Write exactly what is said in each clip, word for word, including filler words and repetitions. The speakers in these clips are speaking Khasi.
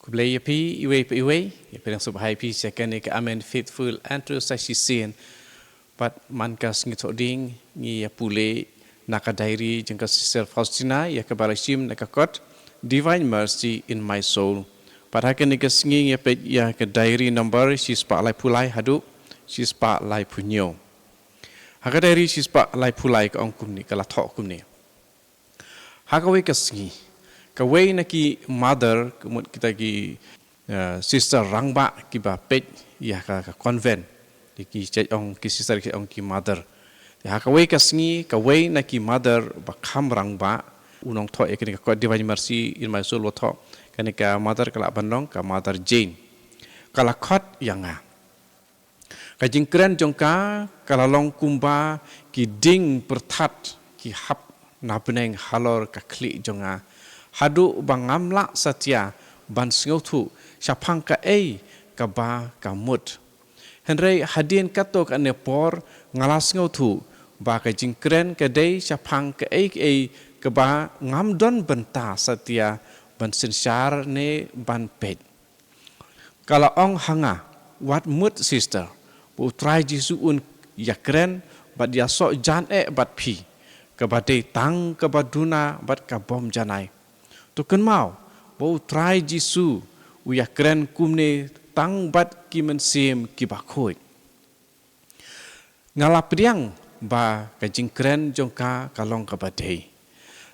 Khublei ïa phi iwei pa iwei, ïa phi dang sngewbha ïa phi sha kane ka Amen Faithful and True sa shisien. Bad man ka sngi Thohdieng ngi ïa pule na ka diary jong ka Sister Faustina ïa kaba la shim na ka kot Divine Mercy in My Soul. Bad ha kane ka sngi ngi ïa peit ïa ka diary number shispah laiphew lai haduh shispah laiphew hynñiew. Ha ka diary shispah laiphew lai ka ong kumne, ka la thoh kumne. Ha kawei ka sngi, kawei na ki mother, ka mut kita ki, eh, sister rangbah kiba peit ïa ka, ka convent. Ki, ki shait ong ki sister, ki shait ong ki mother. Ha kawei ka sngi, kawei na ki mother ba kham rangbah, u nongthoh ïa kane ka kot Divine Mercy in My Soul u thoh, kane ka mother ka lah ban long ka Mother Jane. Ka la khot ïa nga. Ka jingkren jong ka ka la long kumba ki dieng pyrthat ki hap na bneng halor ka khlieh jong nga, haduh ba ngam lah satia ban sngewthuh shaphang kaei kaba ka mut. Hynrei hadien katto katne por nga la sngewthuh ba ka jingkren ka dei shaphang kaei kaei kaba ngam don bynta satia ban synshar ne ban peit. Ka la ong ha nga, wat mut sister, ba U Trai Jisu un ïakren bad ïasoh jan eh bad phi, kaba dei tang kaba duna bad ka bym janai. To kynmaw ba U Trai Jisu u ïakren kumne tang bad ki mynsiem kiba khuid. Nga la pdiang ba ka jingkren jong ka ka long kaba dei.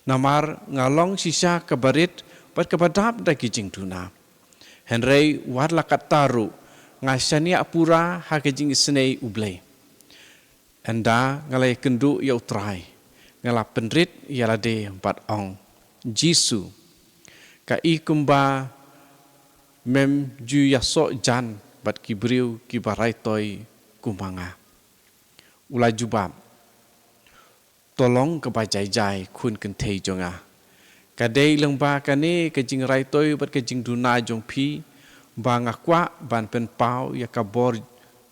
Namar nga long shisha kaba rit bad kaba dap da ki jingduna. Hynrei wat la katta ruh nga shaniah pura ha ka jingisynei U Blei. Ynda nga la ïakynduh ïa U Trai, nga la pynrit ïa lade bad ong, Jisu, ka i kumba mem ju ïasoh jan bad ki briew kiba raitoi kum ma nga. U la jubab, to long kaba jai jai khun kynthei jong nga. Ka dei lyngba kane ka jingraitoi bad ka jingduna jong phi ba nga kwah ban pynpaw ïa ka bor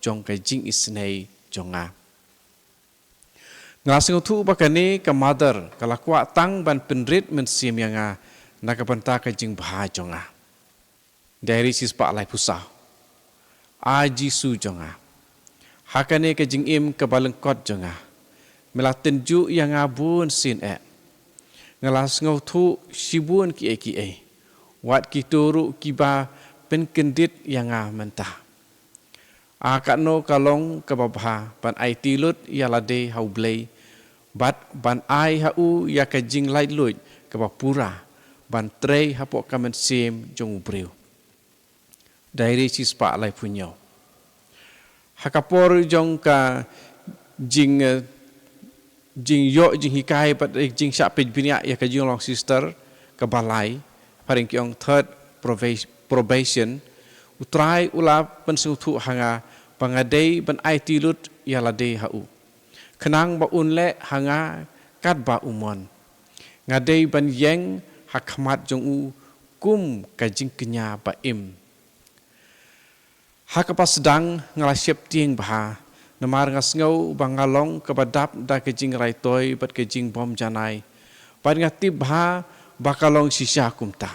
jong ka jingisynei jong nga. Nga la sngewthuh ba kane ka mother ka la kwah tang ban pynrit mynsiem ïa nga na ka bynta ka jingbha jong nga. Diary shispah laiphew saw. A Jisu jong nga, ha kane ka jingim kaba lyngkot jong nga, me la tynjuh ïa nga bun sien eh. Nga la sngewthuh shibun kiei kiei, wat kito ruh kiba pynkyndit ïa nga mynta. A katno ka long kaba bha ban aiti lut ïa lade ha U Blei bad ban ai ha u ïa ka jinglaitluid kaba pura ban trei hapoh ka mynsiem jong u briew. Diary shispah laiphew hynñiew. Ha ka por jong ka jing, eh, jingïoh jinghikai bad jingshah peit bniah ïa ka jinglong sister kaba lai, phareng ki ong third proba-, probation, U Trai u la pynsngewthuh ha nga ba nga dei ban aiti lut ïa lade ha u, khnang ba un leh ha nga katba u mon. Nga dei ban ïeng ha khmat jong u kum ka jingkñia ba im. Ha kaba sdang nga la sheptieng bha, namar nga sngew ba nga long kaba dap da ka jingraitoi bad ka jingbym janai, bad nga tip bha ba ka long shisha kumta.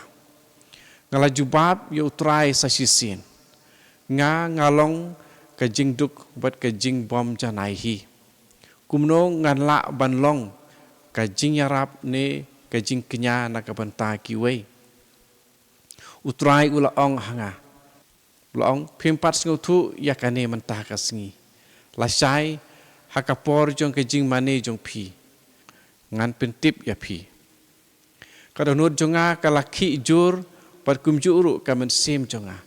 Nga la jubab ïa U Trai sa shisien, nga, nga long ka jingduk bad ka jingbym janai hi. Kumno ngan lah ban long ka jingïarap ne ka jingkñia na ka bynta kiwei? U Trai u la ong ha nga, u la ong, phim pat sngewthuh ïa kane mynta ka sngi. Lashai ha ka por jong ka jingmane jong phi ngan pyntip ïa phi. Ka dohnud jong nga ka la khih jur bad kumjuh ruh ka mynsiem jong nga.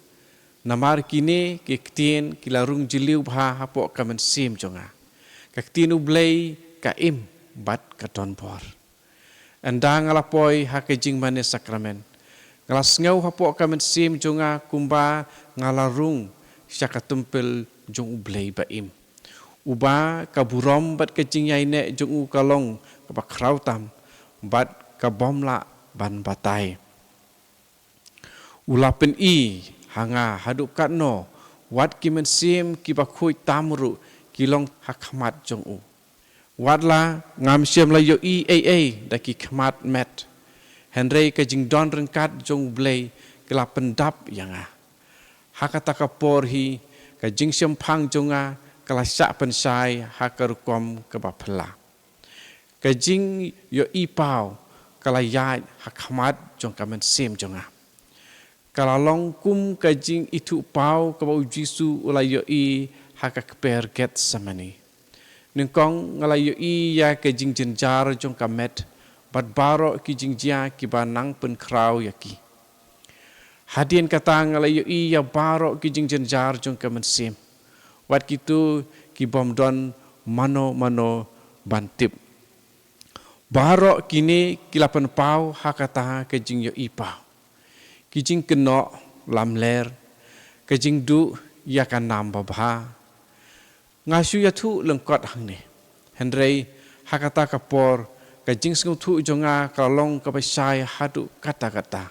Namar kine ki ktien ki la rung jylliew bha hapoh ka mynsiem jong nga. Ka ktien U Blei ka im bad ka donbor. Ynda nga la poi ha ka jingmane sakramen, nga la sngew hapoh ka mynsiem jong nga kumba nga la rung sha ka templ jong U Blei ba im, uba ka burom bad ka jingïaineh jong u ka long kaba khraw tam bad ka bym lah ban batai. U la pyni ha nga haduh katno wat ki mynsiem kiba khuid tam ruh ki long ha khmat jong u. Wat la ngam shym la ïohi ei ei da ki khmat met, hynrei ka jingdon ryngkat jong U Blei ki la pyndap ïa nga. Ha kata ka por hi, ka jingshemphang jong nga ka la shah pynshai ha ka rukom kaba phylla. Ka jingïohi paw ka la ïaid ha khmat jong ka mynsiem jong nga. Ka la long kum ka jingithuh paw kaba U Jisu u la ïohi ha ka kper Gethsemane. Nyngkong nga la ïohi ïa ka jingjynjar jong ka met bad baroh ki jingjia kiba nang pynkhraw ïa ki. Hadien kata nga la ïohi ïa baroh ki jingjynjar jong ka mynsiem, wat kito ki bym don mano mano ban tip. Baroh kine ki la pynpaw ha kata ka jingïohi paw: ki jingkynnoh lamler, ka jingduh ïa ka nam babha. Nga shu ïathuh lyngkot hangne, hynrei ha kata ka por ka jingsngewthuh jong nga ka la long kaba shai haduh katta katta,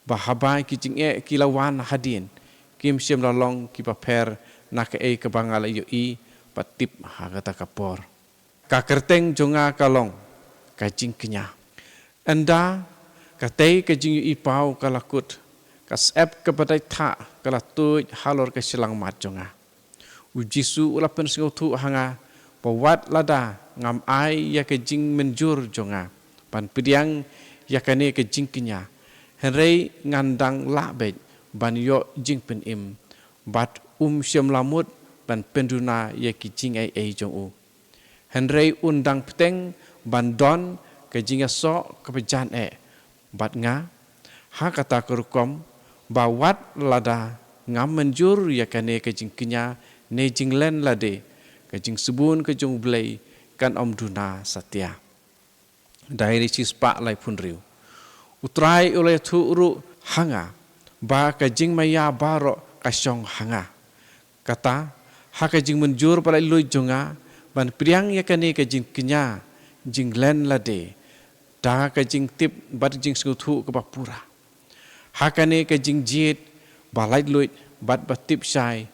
ba haba ki jingeh ki la wan hadien, kim shym la long kiba pher na kaei kaba nga la ïohi bad tip ha kata ka por. Ka kyrteng jong nga ka long ka jingkñia. Ynda katei ka jingïohi paw ka la kut, ka syep kaba dait thah ka la tuid halor ka shyllangmat jong nga. U Jisu u la pynsngewthuh ha nga ba wat lada ngam ai ïa ka jingmynjur jong nga ban pdiang ïa kane ka jingkñia, hynrei ngan dang lah beit ban ïoh jingpynim, bad um shym la mut ban pynduna ïa ki jingai ei jong u. Hynrei un dang bteng ban don ka jingïasoh kaba jan eh bad nga, ha kata ka rukom ba wat lada ngam mynjur ïa kane ka jingkñia ne jinglen lade, ka jingsbun ka jong U Blei kan ym duna satia. Diary shispah laiphew hynriew. U Trai u la ïathuh ruh ha nga ba ka jingmaïa baroh ka shong ha nga. Kata, ha ka jingmynjur ba laitluid jong nga ban pdiang ïa kane ka jingkñia, jinglen lade, da ka jingtip bad jingsngewthuh kaba pura. Ha kane ka jingjied ba laitluid bad ba tip shai,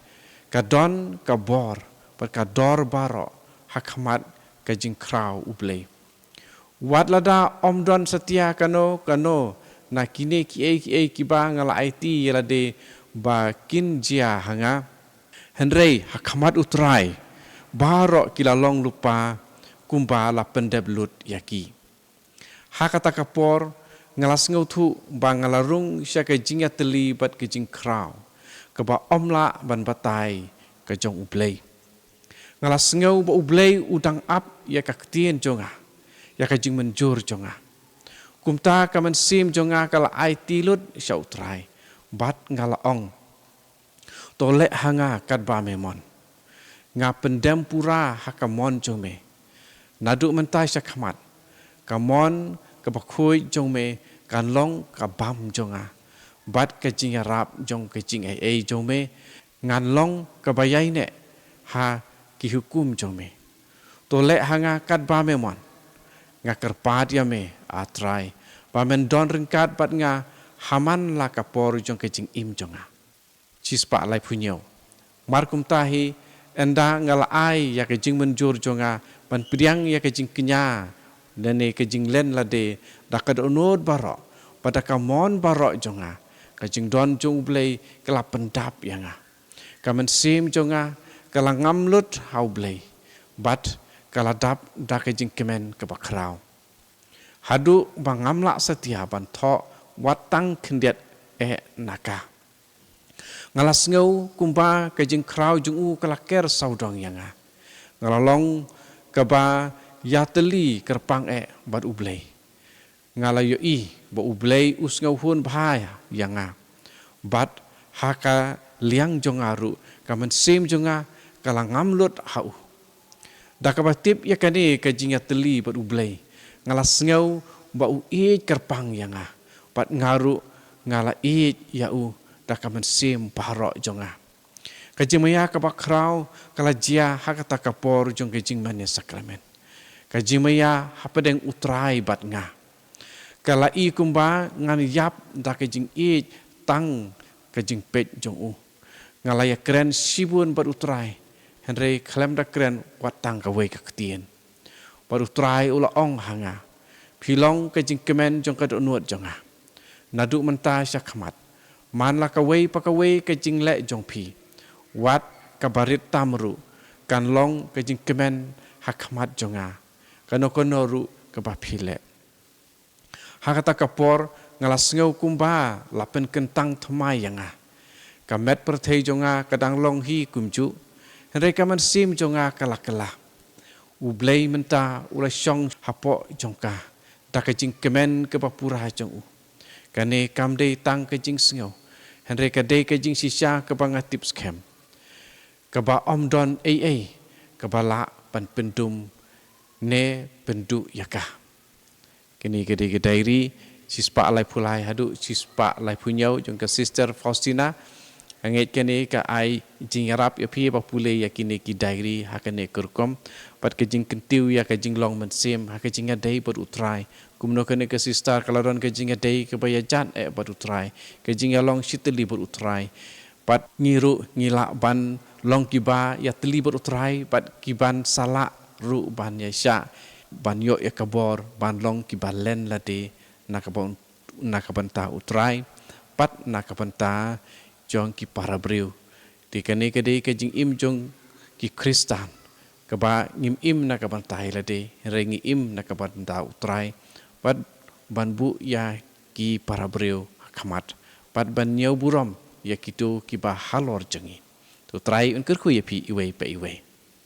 ka don ka bor bad ka dor baroh ha khmat ka jingkhraw U Blei. Wat lada ym don satia kano kano na kine kiei kiei kiba nga la aiti ïa lade ba kin jia ha nga, hynrei ha khmat U Trai baroh ki la long lypa kumba la pyndep lut ïa ki. Ha kata ka por nga la sngewthuh ba nga la rung sha ka jingïatylli bad ka jingkhraw kaba ym lah ban batai ka jong U Blei. Nga la sngew ba U Blei u dang ap ïa ka ktien jong nga, ïa ka jingmynjur jong nga. Kumta ka mynsiem jong nga ka la aiti lut sha U Trai bad nga la ong: To leh ha nga katba me mon. Nga pyndem pura ha ka mon jong me. Naduh mynta sha khmat, ka mon kaba khuid jong me kan long ka bam jong nga, bad ka jingïarap jong ka jingaiei jong me ngan long kaba ïaineh ha ki hukum jong me. To leh ha nga katba me mon. Nga kyrpad ïa me, A Trai, ba men don ryngkat bad nga ha man la ka por jong ka jingim jong nga. Shispah laiphew hynñiew. Mar kumta hi, ynda nga la ai ïa ka jingmynjur jong nga ban pdiang ïa ka jingkñia lane ka jinglen lade da ka dohnud baroh bad da ka mon baroh jong nga, ka jingdon jong U Blei ka la pyndap ïa nga. Ka mynsiem jong nga ka la ngam lut ha U Blei bad ka la dap da ka jingkmen kaba khraw, haduh ba ngam lah satia ban thoh wat tang khyndiat eh na ka. Nga la sngew kumba ka jingkhraw jong u ka la ker sawdong ïa nga. Nga la long kaba ïatylli kyrpang eh bad U Blei. Nga la ïohi ba U Blei u sngewhun bha ïa nga, bad ha ka liang jong nga ruh ka mynsiem jong nga ka la ngam lut ha u. Da kaba tip ïa kane ka jingïatylli bad U Blei, nga la sngew ba u ïeit kyrpang ïa nga, bad nga ruh nga la ïeit ïa u da ka mynsiem baroh jong nga. Ka jingmaïa kaba khraw ka la jia ha kata ka por jong ka jingmane sakramen. Ka jingmaïa hapdeng U Trai bad nga ka la i kumba ngan ïap da ka jingïeit tang ka jingpeit jong u. Nga la ïakren shibun bad U Trai, hynrei khlem da kren wat tang kawei ka ktien. Bad U Trai u la ong ha nga: Phi long ka jingkmen jong ka dohnud jong nga. Naduh mynta sha khmat, Man la kawei pa kawei ka jingleh jong phi, wat kaba rit tam ruh, kan long ka jingkmen ha khmat jong nga, kano kano ruh kaba phi leh. Ha kata ka por nga la sngew kumba la pynkyntang thymmai ïa nga. Ka met pyrthei jong nga ka dang long hi kumjuh, hynrei ka mynsiem jong nga ka la kylla. U Blei mynta u la shong hapoh jong ka da ka jingkmen kaba pura jong u. Kane kam dei tang ka jingsngew, hynrei ka dei ka jingshisha kaba nga tip skhem, kaba ym don ei ei kaba lah ban pyndum ne pynduh ïa ka. Kane ka dei ka diary shispah laiphew lai haduh shispah laiphew hynñiew jong ka Sister Faustina. Nga ngeit kane ka ai jingïarap ïa phi ba pule ïa kine ki diary ha kane ka rukom, bad ka jingkyntiew ïa ka jinglong mynsiem ha ka jingïadei bad U Trai. Kumno kane ka sister ka la don ka jingïadei kaba ïajan eh bad U Trai, ka jingïalong shitylli bad U Trai. Bad ngi ruh ngi lah ban long kiba ïatylli bad U Trai, bad kiban sa lah ruh ban ïaishah ban ïoh ïa ka bor ban long kiba len lade na ka byn-, na ka bynta U Trai bad na ka bynta jong ki para briew. Te kane ka dei ka jingim jong ki Khristan, kaba ngim im na ka bynta ïa lade, hynrei ngi im na ka bynta U Trai, bad ban buh ïa ki para briew ha khmat, bad ban ñiew burom ïa kito kiba halor jong ngi. To U Trai un kyrkhu ïa phi iwei pa iwei.